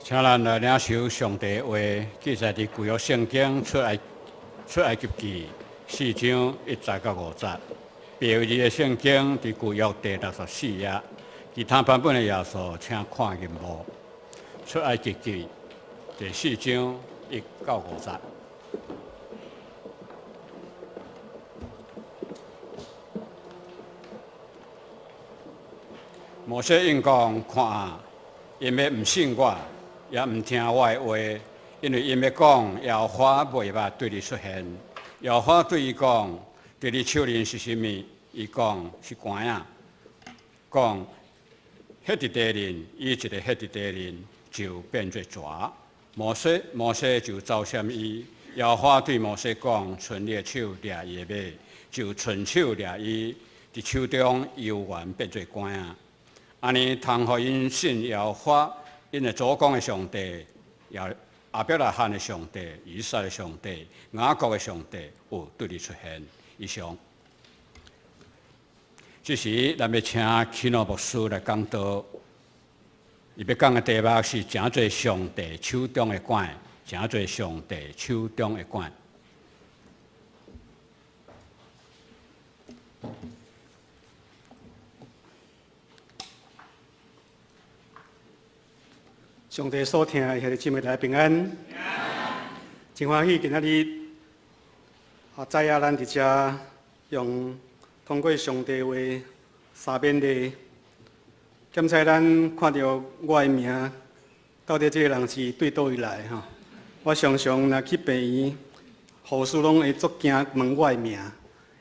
請咱來領受上帝話，記載佇舊約聖經出埃及記四章一節到五節。白字的聖經佇舊約第64頁，其他版本的頁數請看銀幕。出埃及記第四章一到五節。摩西應講：看啊，𪜶欲毋信我，也毋聽我的話，因為𪜶欲講，耶和華未捌對你出現。耶和華對伊講：佇你手裡是啥物？伊講是竿仔。講彼佇地面，伊一个彼佇地面就變做蛇。摩西就走閃伊。耶和華對摩西講：伸你的手掠伊的尾，就伸手掠伊，佇手中猶原變做竿仔。按呢通予𪜶信耶和華，𪜶的祖公的上帝，也亞伯拉罕的上帝、以撒的上帝、雅各的上帝，有對你出現。以上。這時，咱欲請啟諾牧師來講道。伊欲講的題目是成做上帝手中的管，成做上帝手中的管。上帝所疼的兄弟姊妹，大家平安。真歡喜今仔日啊，早仔咱佇遮用通過上帝話相勉勵。檢查咱看著我的名，到底這個人是對佗位來吼？我常常若去病院，護士攏會足驚問我的名，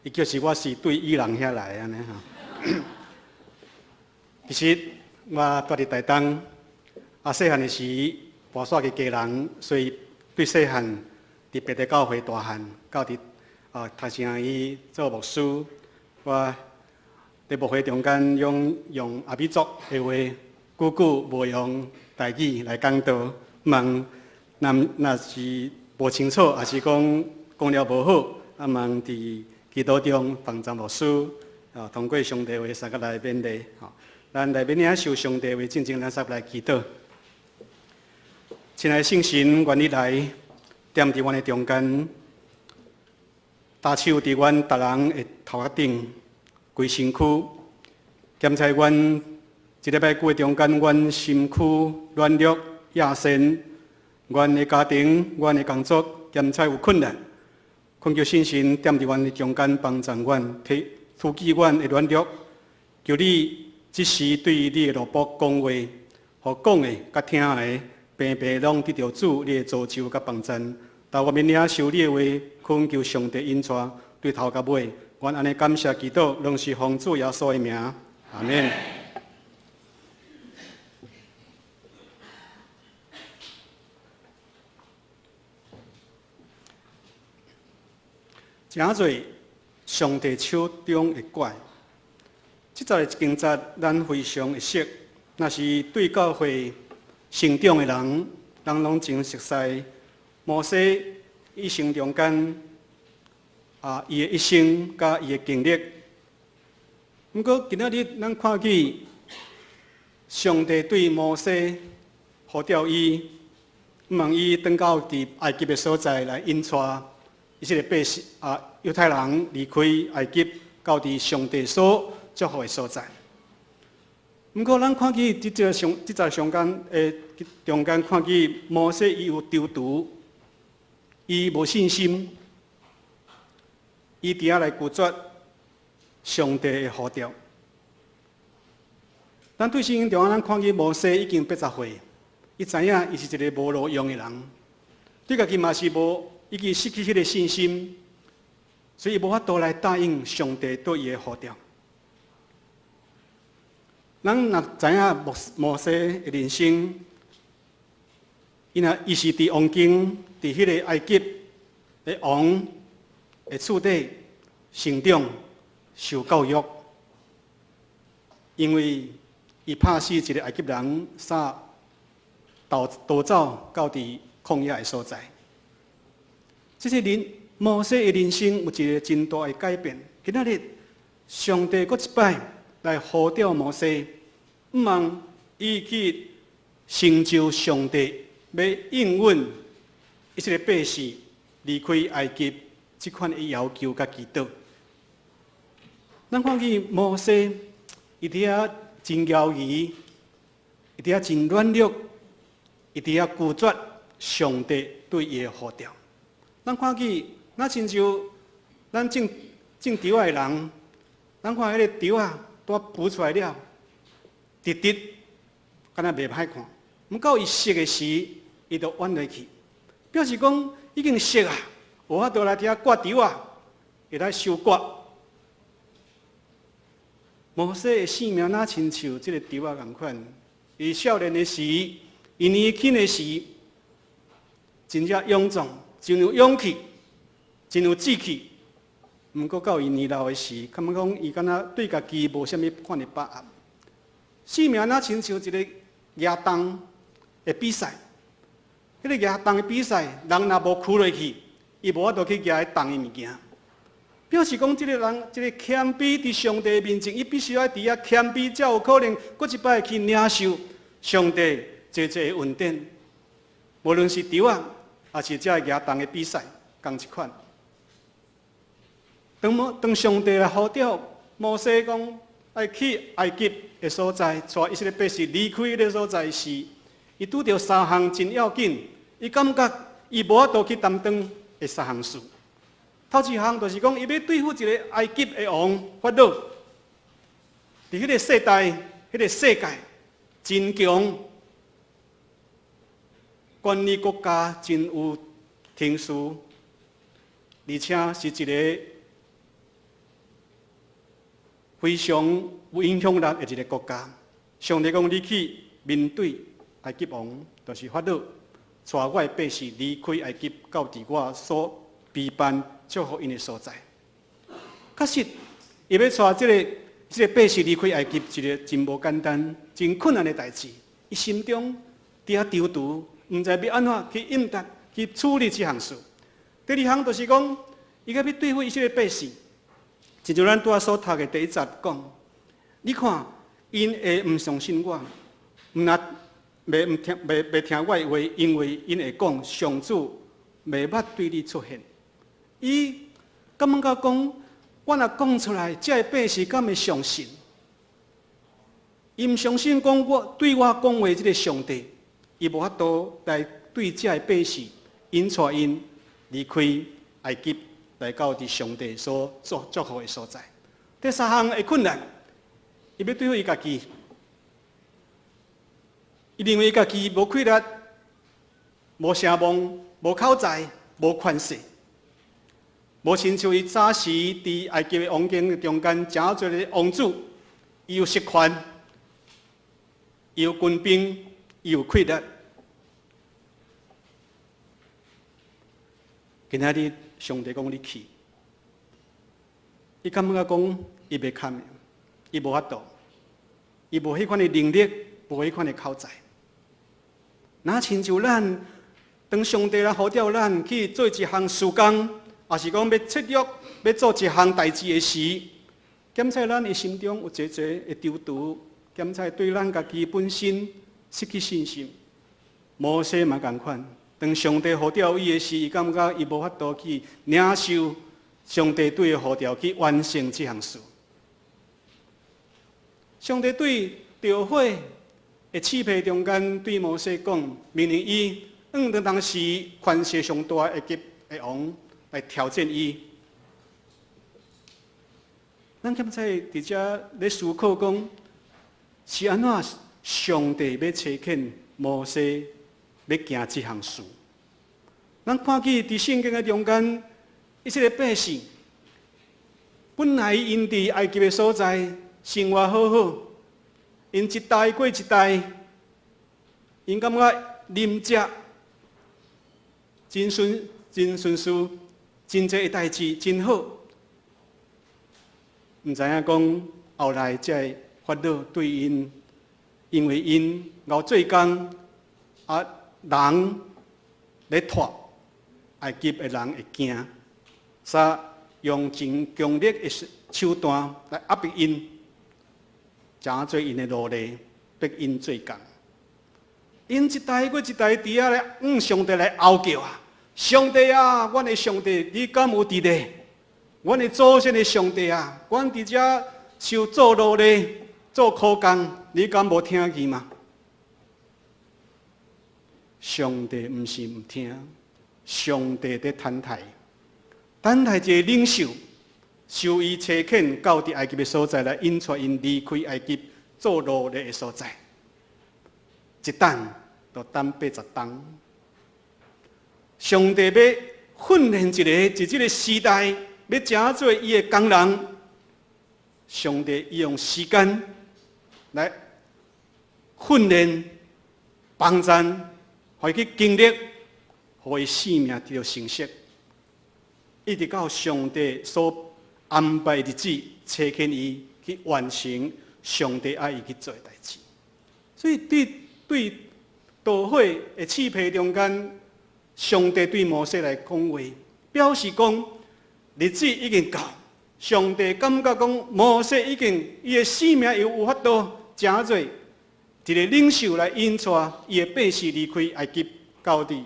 伊就是我是對伊人遐來按呢吼。其實我住佇台東。啊，細漢的時搬徙去基隆，所以對細漢佇別的教會大漢，到佇啊讀聖醫做牧師。我佇牧會中間用阿美族的話，句句無用台語來講道，望若是無清楚，抑是講講了無好，啊望佇祈禱中幫贊牧師啊，通過上帝話相共來勉勵。吼，咱來勉領受上帝話，進前咱煞來祈禱。親愛的聖神，願你來踮佇阮的中間，搭手佇阮逐人的頭殼頂，規身軀，檢查阮這禮拜久的中間，阮身軀軟弱、亞善，阮的家庭、阮的工作，檢查有困難，懇求聖神踮佇阮的中間幫助阮，提除去阮的軟弱，求你這時對你的奴僕講話，予講的佮聽的，平平攏得著主你的造就佮幫贊，但願領受你的話，懇求上帝引帶，對頭到尾，阮按呢感謝祈禱，攏是奉主耶穌的名，阿們。成做上帝手中的拐，這節經節咱非常會熟，若是對教會成長的人，人攏真熟似。摩西一生中間，啊，伊的一生佮伊的經歷。毋過今仔日咱看見上帝對摩西呼召伊，望伊轉到佇埃及的所在來引帶以色列百姓啊，猶太人離開埃及，到佇上帝所祝福的所在。毋過，咱看見佇這個上，這節上間的中間看見摩西伊有躊躇，伊無信心，伊佇遐來拒絕上帝的呼召。咱對聖經中間，咱看見摩西已經80歲，伊知影伊是一个無路用的人，對家己嘛是無已經失去彼个信心，所以伊無法度來答應上帝對伊的呼召。咱若知影摩西的人生，伊若伊是佇王宮，佇彼个埃及的王的厝底成長、受教育，因為伊拍死一个埃及人，煞逃走到佇曠野的所在。這是人摩西的人生有一个真大的改變。今仔日上帝閣一擺來呼召摩西，毋望伊去成就上帝欲應允以色列百姓離開埃及這款的要求佮祈禱。咱看見摩西，伊佇遐真猶豫，伊佇遐真軟弱，伊佇遐拒絕上帝對伊的呼召。咱看見，若親像咱種種稻仔的人，咱看彼個稻仔拄孵出來了，直直，敢若袂歹看。毋過伊熟的時，伊就彎落去，表示講已經熟啊，無法度來佇遐割稻仔，會來收割。摩西的生命若親像這個稻仔仝款，伊少年的時，伊年輕的時，真正勇壯，真有勇氣，真有志氣。毋過到伊年老的時，感覺講伊敢若對家己無啥物款的把握。生命若親像一個舉重的比賽，彼個舉重的比賽，人若無屈落去，伊無法度去舉彼重的物件。表示講，這個人，這個謙卑佇上帝面前，伊必須愛佇遐謙卑，才有可能閣一擺去領受上帝濟濟的恩典。無論是稻仔，抑是這個舉重的比賽，仝一款。當上帝來呼召摩西講，愛去埃及的所在，帶以色列百姓離開彼个所在時，伊拄著三項真要緊，伊感覺伊無法度去擔當的三項事。頭一項就是講，伊欲對付一个埃及的王法老，佇彼个世代、彼個世界真強，管理國家真有程序，而且是一个非常有影響力的一个國家。上帝講，你去面對埃及王，就是法老，帶我的百姓離開埃及，到佇我所備辦祝福𪜶的所在。確實，伊欲帶這個百姓離開埃及，一个真無簡單、真困難的代誌。伊心中佇遐躊躇，毋知欲按怎去應答、去處理這項事。第二項就是講，伊閣欲對付以色列百姓，就像咱拄仔所讀的第一節講，你看，𪜶會毋相信我，毋若袂毋聽袂袂聽我的話，因為𪜶會講上主袂捌對你出現。伊感覺講，我若講出來，這个百姓敢會相信？伊毋相信講我對我講話這个上帝，伊無法度來對這个百姓引帶𪜶離開埃及，來到佇上帝所祝祝福的所在。第三項的困難，伊欲對付伊家己，伊認為家己無氣力、無聲望、無口才、無權勢，無親像伊早時佇埃及的王宮中間，成做個王子，伊有實權，伊有軍兵，伊有氣力。今仔日上帝講你去，伊感覺講伊袂堪的，伊無法度，伊無彼款的能力，無彼款的口才。若親像咱，當上帝來呼召咱去做一項事工，抑是講欲切約，欲做一項代誌的時，檢查咱的心中有濟濟的躊躇，檢查對咱家己本身失去信心。摩西嘛仝款，當上帝呼召伊的時，伊感覺伊無法度去領受上帝對伊呼召去完成這項事。上帝對著火的翅皮中間對摩西講，命令伊向當時權勢上大埃及的王來挑戰伊。咱檢查佇遮咧思考講，是按怎上帝欲差遣摩西欲行這項事？咱看見佇聖經的中間，以色列百姓本來𪜶佇埃及的所在生活好好，𪜶一代過一代，𪜶感覺啉食真順真順遂，真濟的代誌真好。毋知影講後來這个法老對𪜶，因為𪜶𠢕做工啊，人咧拖埃及的人會驚，所以用真強力的手段來壓迫𪜶，成做𪜶的奴隸，逼𪜶做工。𪜶一代閣一代佇遐咧，向上帝來哀叫啊！上帝啊，阮的上帝，你敢有佇咧？阮的祖先的上帝啊，阮佇遮受做奴隸、做苦工，你敢無聽見嗎？上帝毋是毋聽，上帝佇等待，等待一个領袖，受伊差遣到佇埃及的所在來引帶𪜶離開埃及做奴隸的所在。一等就等80冬。上帝欲訓練一个，佇這个時代欲成做伊的工人，上帝伊用時間來訓練、幫贊，予伊去經歷，予伊生命得著成熟，一直到上帝所安排的日子，差遣伊去完成上帝愛伊去做的代誌。所以對大火的刺皮中間，上帝對摩西來講話，表示講日子已經到，上帝感覺講摩西已經伊的生命有法度成做一个領袖來引帶伊的百姓離開埃及到佇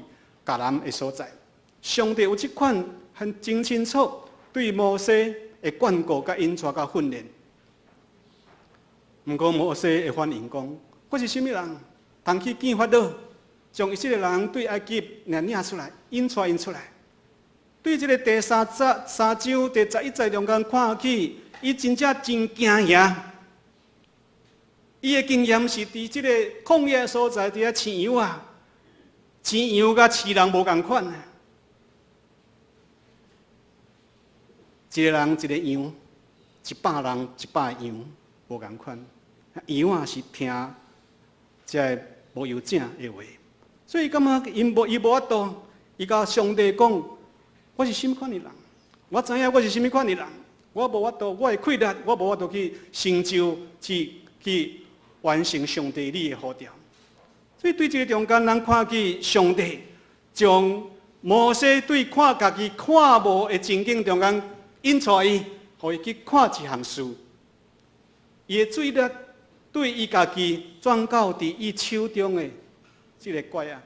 迦南的所在。上帝有這款很真清楚對摩西的眷顧、佮引帶、佮訓練。毋過摩西的反應講：我是啥物人？通去見法老，將以色列人對埃及領出來，引帶𪜶出來。對這个第三節三章第11節中間看去，伊真正真驚嚇。伊的經驗是佇這个曠野所在，佇遐飼羊啊，飼羊佮飼人無仝款啊。一个人一个羊，100人100羊無仝款。羊仔是聽這个牧羊者的話，所以感覺伊無法度，伊共上帝講：我是啥物款的人？我知影我是啥物款的人，我無法度，我的氣力，我無法度去成就，去完成上帝你的呼召。所以對這个中間，咱看見上帝將摩西對看家己看無的情景中間引帶伊，予伊去看一項事。伊的注意力對伊家己轉到佇伊手中的這个拐仔，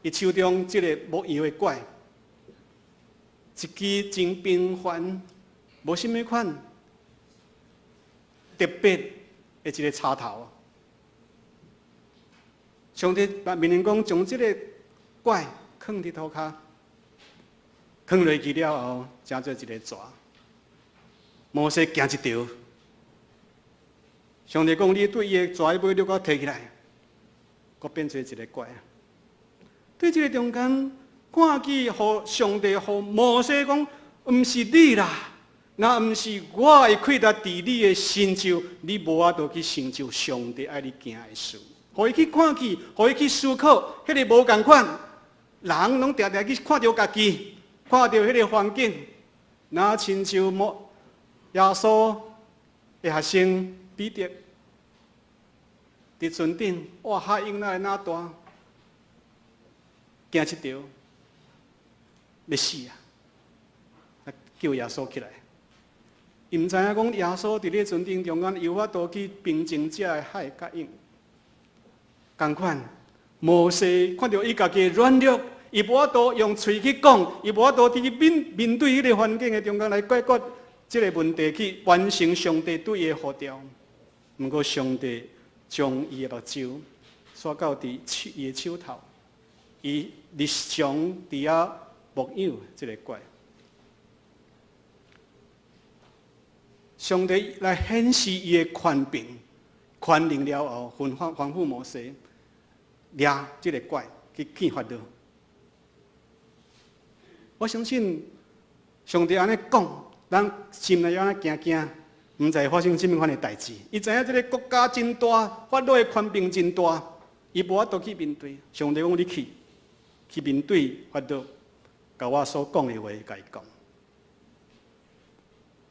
伊手中這个牧羊的拐，一支真平凡、無啥物款特別的一个插頭。上帝命令講，將這个拐囥佇塗跤，囥落去了後，成做一个蛇。摩西驚一趒。上帝講：你對伊的蛇尾你閣提起來，閣變做一个拐。對這个中間，看見予上帝予摩西講，毋是你啦，若毋是我的氣力佇你的身上，你無法度去成就上帝愛你行的事。予伊去看見，予伊去思考，彼个無仝款，人攏定定去看著家己，看著彼个環境，若親像摩耶穌的學生彼得，佇船頂，哇！海湧哪會若大，驚一趒，欲死啊！叫耶穌起來，伊毋知影講耶穌佇咧船頂中間有法度去平靜這个海佮湧。仝款，摩西看著伊家己的軟弱，伊無法度用喙去講，伊無法度佇去面面對彼个環境的中間來解決這个問題，去完成上帝對伊的呼召。毋過上帝將伊的目睭徙到佇手伊的手頭，伊日常佇遐牧養這个拐。上帝來顯示伊的權柄、權能了後，吩咐摩西掠這个拐去見法老。我相信上帝按呢講，咱心內按呢驚驚，毋知會發生啥物款的代誌。伊知影這个國家真大，法老的權柄真大，伊無法度去面對。上帝講你去，去面對法老，共我所講的話共伊講。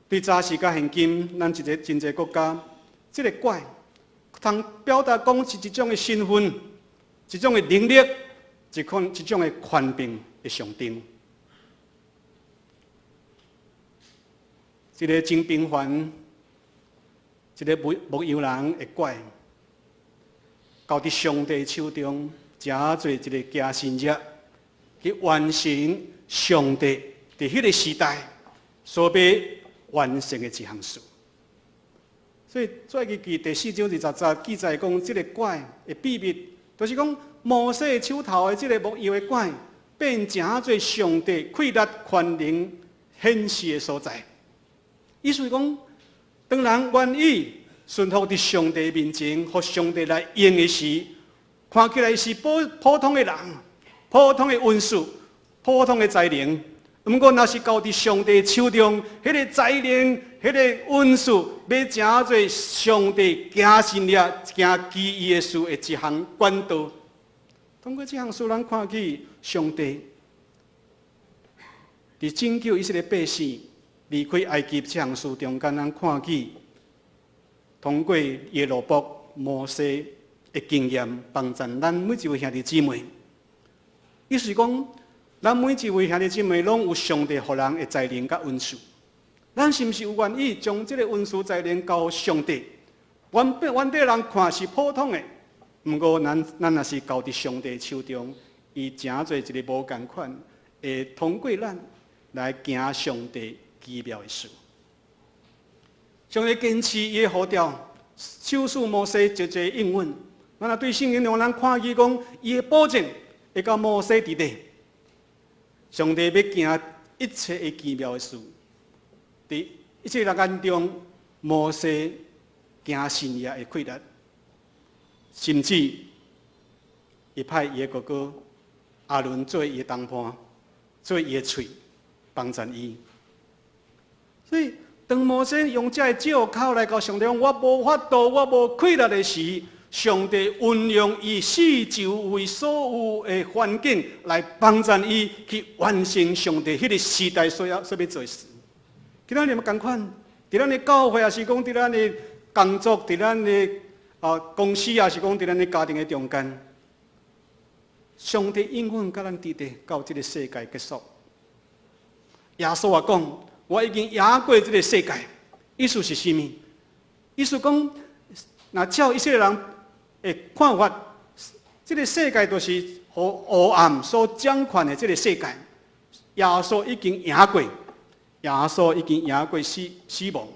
對早時佮現今，咱一个真濟國家，這个拐通表達講是一種的身份，一種的能力，一種的權柄的象徵。一个真平凡，一个牧羊人的拐，交佇上帝手中，成做一个行神跡，去完成上帝佇彼個時代所欲完成的一項事。所以，出埃及記第四章二十節記載講，這个拐的秘密，就是講摩西手頭的這个木搖的拐，變成做上帝氣力權能顯示的所在。意思是講，當人願意順服佇上帝面前，予上帝來用的時，看起來是普普通的人，普通的恩賜，普通的才能。毋過，若是交佇上帝手中，彼个才能、彼个恩賜，欲成做上帝行神跡、行奇異的事的一項管道。通過這項事，咱看見上帝佇拯救以色列百姓離開埃及這項事中間，咱看見通過耶羅波、摩西的經驗，幫助咱每一位兄弟姊妹。意思是講，咱每一位兄弟姊妹攏有上帝予人的才能佮恩賜，咱是毋是有願意將這个恩賜才能交予上帝？原本原底人看是普通的，毋過咱若是交佇上帝手中，伊成做一个無仝款，會通過咱來行上帝奇妙的事。上帝堅持伊的呼召，賞賜摩西濟濟應允。咱若對聖經中，咱看見講，伊的保證會佮摩西佇咧。上帝欲行一切的奇妙的事，佇一切人眼中，摩西行神跡的氣力，甚至伊派伊的哥哥亞倫做伊的同伴，做伊的喙，幫助伊。所以，當摩西用這个借口來共上帝講，我無法度，我無氣力的時，上帝運用伊四周圍所有的環境來幫助伊去完成上帝彼个時代所要所欲做的事。今仔日嘛仝款，佇咱的教會，抑是講佇咱的工作，佇咱的公司，抑是講佇咱的家庭的中間，上帝應允佮咱佇咧到這个世界結束。耶穌也講，我已經贏過這个世界。意思是啥物？意思講，若照以色列人的看法，這个世界就是予黑暗所掌權的這个世界。耶穌已經贏過，耶穌已經贏過死亡，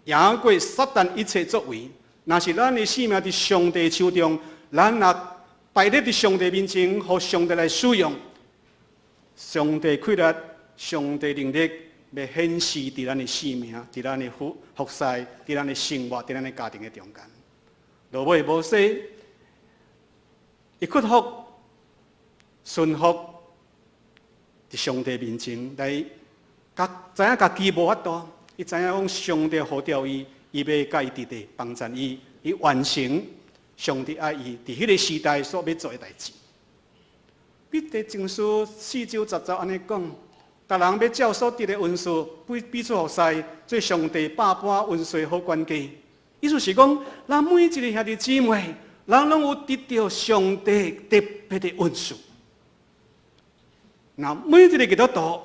贏過撒旦一切作為。若是咱的生命佇上帝手中，咱若擺佇上帝面前，予上帝來使用，上帝氣力、上帝能力，欲顯示佇咱的生命、佇咱的服侍、佇咱的生活、佇咱的家庭的中間。落尾摩西，伊屈服、順服佇上帝面前來，佮知影家己無法度，伊知影講上帝呼召伊，伊欲佮伊佇咧幫助伊，去完成上帝愛伊佇彼个時代所欲做的代誌。彼得前書四章十節按呢講，逐人欲照所得的恩賜，彼彼此服侍，做上帝百般恩賜好管家。意思是講，咱每一个兄弟姊妹，咱攏有得著上帝特別的恩賜。若每一个基督徒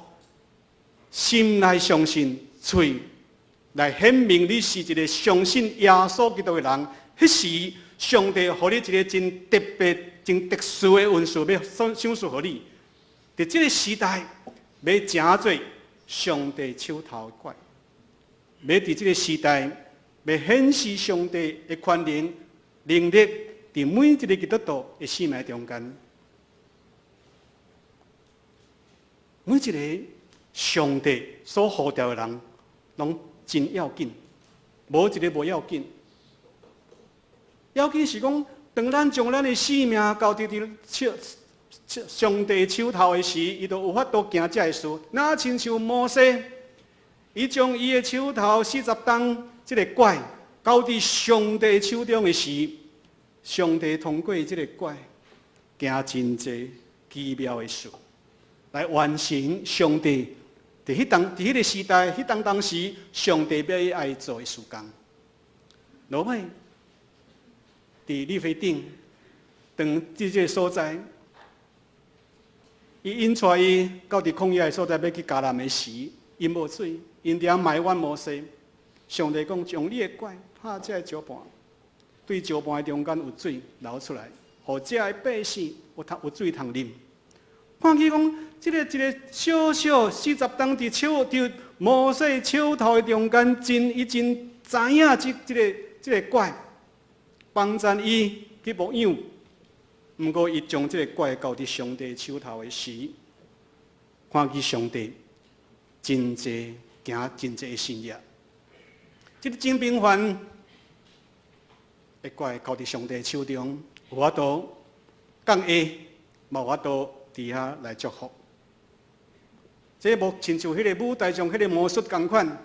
心內相信，喙來顯明你是一个相信耶穌基督的人，彼時上帝予你一个真特別、真特殊的恩賜，欲賞賜予你。佇這个時代，欲成做上帝手頭的拐，欲佇這个時代，欲顯示上帝的權能、能力，佇每一个基督徒的生命中間。每一个上帝所呼召的人，攏真要緊，無一个無要緊。要緊是講，當咱將咱的生命交佇手上帝手頭的時，伊就有法度行這个事。若親像摩西，伊將伊的手頭四十擔這个拐交佇上帝手中的時，上帝通過這个拐行真濟奇妙的事，來完成上帝佇彼當佇彼个時代、彼當當時，上帝欲伊愛做的事工。落尾，佇利非訂，當佇這个所在，伊引帶伊到佇曠野的所在，欲去迦南的時，𪜶無水，𪜶佇遐埋怨摩西。上帝講：將你的拐拍這个石盤，對石盤中間有水流出來，予遮的百姓有通有水通啉。看起講，這个一个小小40冬佇手佇摩西手頭的中間，真伊真知影這這个這个拐，幫贊伊去牧養。毋過伊將這个拐交佇上帝手頭的時，看見上帝真濟行真濟的神蹟。這个真平凡的拐交佇上帝手中，有法度降下，嘛有法度佇遐來祝福。這無親像彼个舞台上彼个魔術仝款，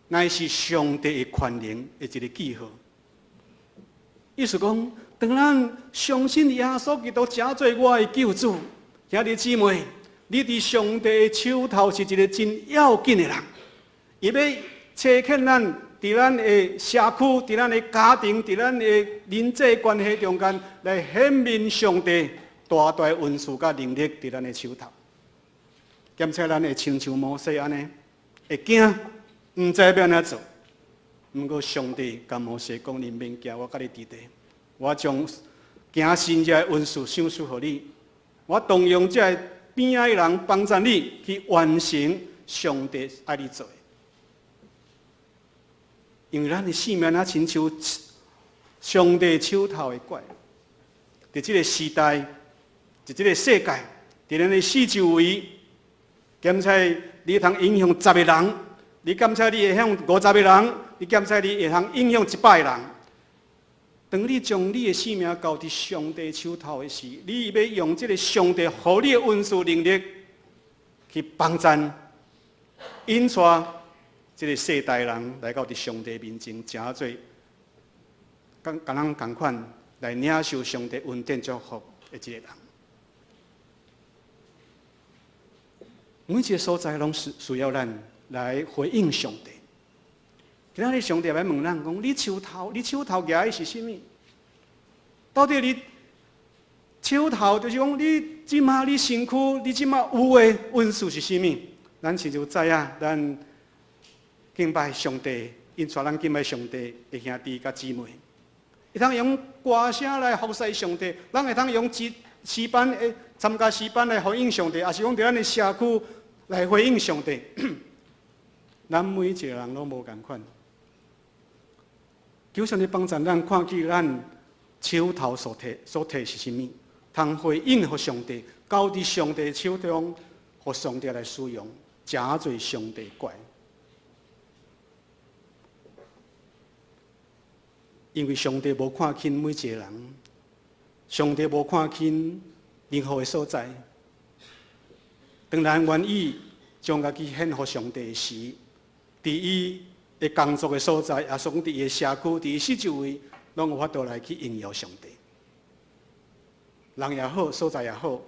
乃是上帝的權能的一个記號。意思講，當咱相信耶穌基督成做我的救主，兄弟姊妹，你佇上帝的手頭是一个真要緊的人，伊欲差遣咱佇咱的社區、佇咱的家庭、佇咱的人際關係中間，來顯明上帝大大恩賜佮能力佇咱的手頭。兼且咱會親像摩西按呢，會驚，毋知欲按怎做。毋過上帝共摩西講：你免驚，我佮你佇佇，我將行神蹟的恩賜賞賜予你。我動用這个邊仔的人幫助你去完成上帝愛你做的。因為咱的生命若親像上帝手頭的拐，佇這个時代，佇這个世界，佇咱的四周圍，檢測你通影響十个人，你檢測你會響50個人，你檢測你會通影響100個人。當你將你的生命交佇上帝手頭的時，你欲用這个上帝予你的恩賜能力去幫贊、引帶這个世代人來到佇上帝面前，成做佮佮咱仝款來領受上帝恩典祝福的一個人。每一个所在攏是需要咱來回應上帝。今仔日上帝欲問咱講：你手頭，你手頭舉的是啥物？到底你手頭就是講，你這馬你身軀，你這馬有的恩賜是啥物？咱是就知影，咱敬拜上帝，引帶咱敬拜上帝的兄弟佮姊妹，會通用歌聲來服侍上帝，咱會通用詩詩班的參加詩班來回應上帝，抑是講佇咱的社區來回應上帝。咱每一个人攏無仝款。求上帝幫助咱看見咱手頭所提所提是啥物，通回應予上帝，交佇上帝手中，予上帝來使用，成做上帝拐。因為上帝無看輕每一個人，上帝無看輕任何的所在。當咱願意將家己獻予上帝時，佇伊的工作的所在，抑是講佇伊的社區，佇伊四周圍，攏有法度來去榮耀上帝。人也好，所在也好，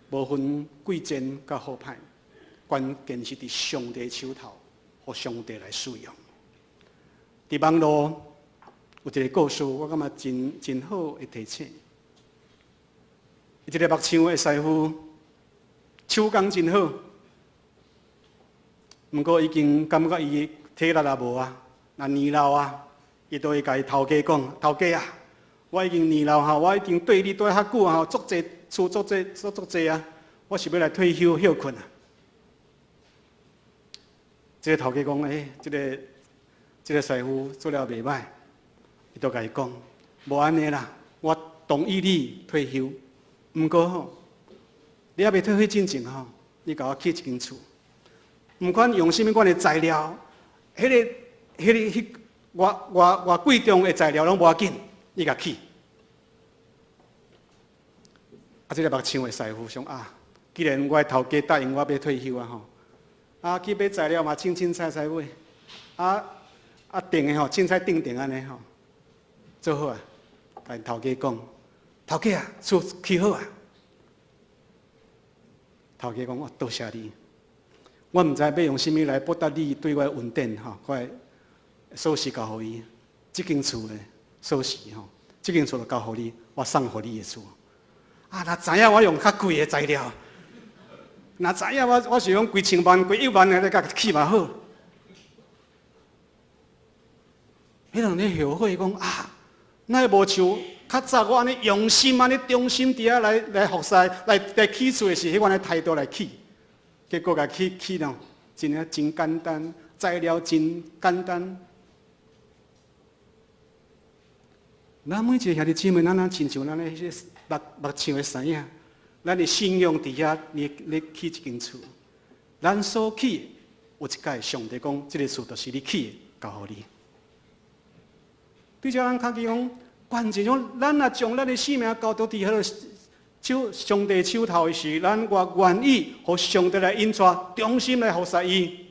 無分貴賤佮好歹，關鍵是佇上帝手頭，予上帝來使用。佇網路有一个故事，我感覺真真好的提醒。一个木匠的師傅，手工真好，毋過已經感覺伊體力也無啊，若年老啊，伊就會共伊頭家講：頭家啊，我已經年老吼，我已經綴你綴較久啊，足濟厝足濟做足濟啊，我是欲來退休歇睏啊。這个頭家講：欸，這个這个師傅做了袂䆀。伊就共伊講：無按呢啦，我同意你退休，毋過吼，你猶未退休進前吼，你共我起一間厝，毋管用啥物款的材料，彼个、彼个、彼偌偌偌貴重的材料攏無要緊，你共起。啊，這个木匠的師傅想啊，既然我的頭家答應我欲退休啊吼，啊去買材料嘛，凊凊彩彩買，啊啊定的吼，凊彩定定按呢吼。做好啊！共𪜶頭家講，頭家啊，厝起好啊！頭家講，我多謝你。我毋知欲用啥物來報答你對我的恩典吼，我的鎖匙交予伊，這間厝的鎖匙吼，這間厝就交予你，我送予你的厝。啊，若知影我用較貴的材料，若知影我我是用幾千萬、幾億萬的來共起嘛好。彼人咧後悔講啊！哪會無像較早我按呢用心、按呢忠心佇遐來服侍、來起厝的時，彼款的態度來起，結果共起起了，真正真簡單，材料真簡單。咱每一个兄弟姊妹，咱若親像咱的彼個木匠的師仔，咱的信仰佇遐，咧起一間厝。咱所起的，有一擺上帝講，這个厝就是你起的，交予你。對這咱較緊講，關鍵講，咱若將咱的性命交托佇彼个手上帝手頭的時，咱偌願意予上帝來引帶，忠心來服侍伊。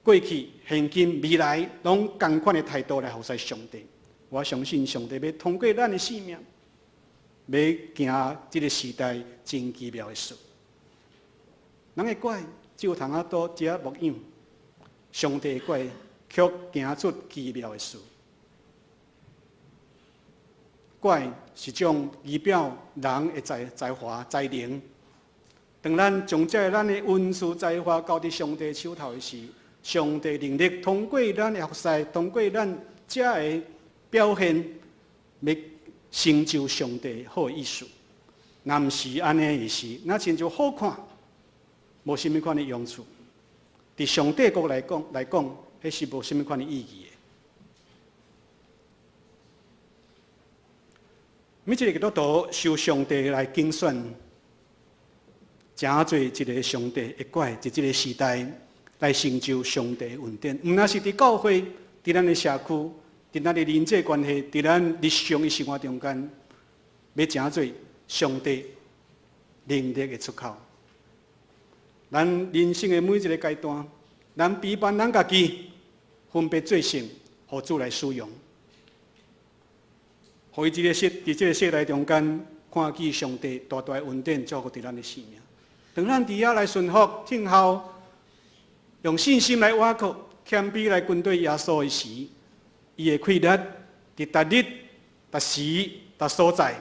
過去、現今、未來，攏仝款的態度來服侍上帝。我相信上帝欲通過咱的生命，欲行這个時代真奇妙的事。人的拐只有通啊倒遮牧養，上帝的拐卻行出奇妙的事。拐是種儀表人的才華才能。當咱將這咱的恩賜才華交佇上帝手頭的時，上帝能力通過咱的服侍，通過咱這个表現，欲成就上帝好的意思。若毋是按呢的時，若親像好看，無啥物款的用處。佇上帝國來講，彼是無啥物款的意義的。每一个基督徒受上帝來揀選，成做一个上帝的拐，佇這个時代來成就上帝的恩典。毋但是佇教會，佇咱的社區，佇咱的人際關係，佇咱日常的生活中間，欲成做上帝能力的出口。咱人生的每一个階段，咱比範咱家己，分別做聖，予主來使用。予伊這个世，佇這个世代中間，看見上帝大大的恩典祝福佇咱的生命。當咱佇遐來順服、聽候，用信心來倚靠、謙卑來跟隨耶穌的時，伊的氣力，佇逐日、逐時、逐所在，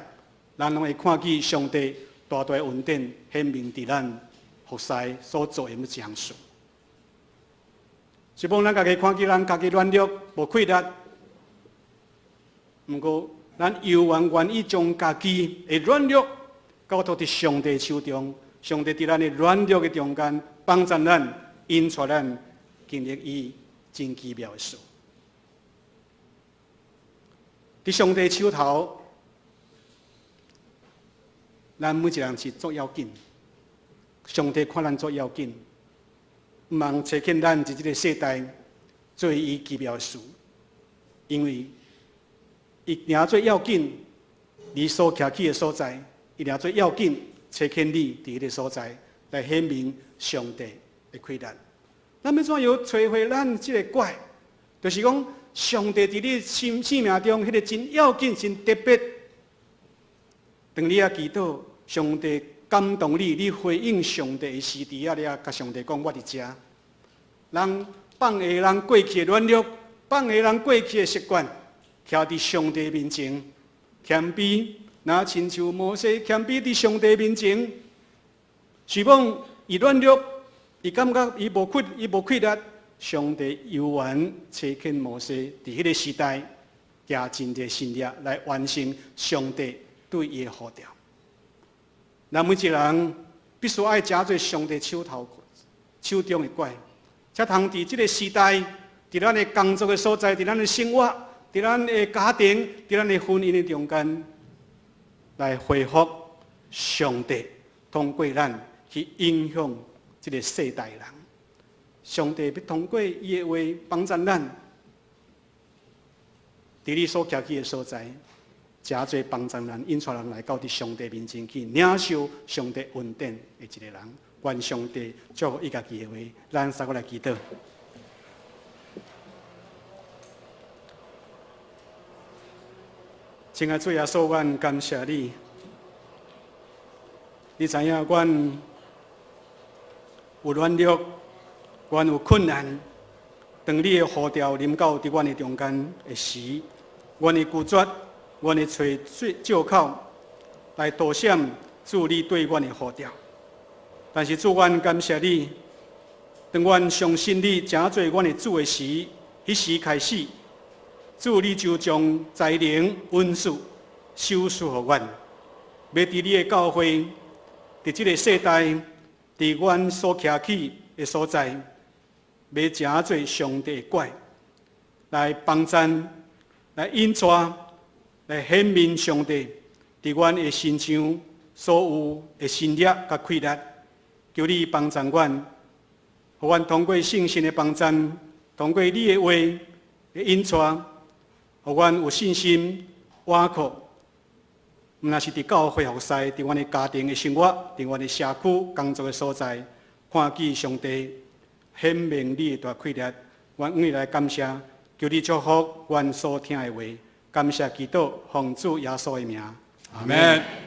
咱攏會看見上帝大大的恩典顯明佇咱服侍所做的每一項事。是講咱家己看見咱家己軟弱、無氣力，毋過咱猶原願意將家己的軟弱交託佇上帝手中，上帝佇咱的軟弱的中間幫助咱、引帶咱經歷伊真奇妙的事。佇上帝手頭，咱每一个人是足要緊。上帝看咱足要緊，毋通差遣咱佇這个世代做伊奇妙的事，因為伊定做要緊，你所徛起的所在，伊定做要緊，差遣你佇彼个所在來顯明上帝的氣力。咱欲怎樣揣回咱這个拐？就是講，上帝佇你生命中，彼个真要緊、真特別。當你啊祈禱，上帝感動你，你回應上帝的時，佇遐你啊，共上帝講：我佇遮。人放下人過去的軟弱，放下人過去的習慣，徛佇上帝面前，謙卑，若親像摩西謙卑佇上帝面前，是講伊軟弱，伊感覺伊無氣，伊無氣力，上帝猶原差遣摩西佇彼个時代，行真濟神蹟來完成上帝對伊的呼召。咱每一个人必須愛成做上帝手頭手中的拐，才通佇這个時代，佇咱的工作的所在，佇咱的生活，佇咱的家庭，佇咱的婚姻的中間，來恢復上帝通過咱去影響這个世代人。上帝欲通過伊的話幫助咱，佇你所徛起的所在，誠濟幫助咱，引帶人來到佇上帝面前去領受上帝恩典的一個人。願上帝祝福伊家己的話，咱三個來祈禱。親愛主耶穌，阮感謝你。你知影阮有軟弱，阮有困難。當你的呼召臨到佇阮的中間的時，阮會拒絕，阮會揣藉口來躲閃主你對阮的呼召。但是主，阮感謝你，當阮相信你，成做阮的主的時，彼時開始，主，你就將才能、恩賜、賞賜予阮，欲佇你的教會，佇這个世代，佇阮所徛起的所在，欲成做上帝的拐，來幫贊、來引帶、來顯明上帝佇阮的身上所有的神力佮氣力。求你幫贊阮，予阮通過聖神的幫贊，通過你的話的引帶，予阮有信心倚靠，毋但是佇教會服侍，佇阮的家庭的生活，佇阮的社區工作的所在，看見上帝顯明你的大氣力，阮永遠來感謝，求你祝福阮所聽的話，感謝基督，奉主耶穌的名。阿門。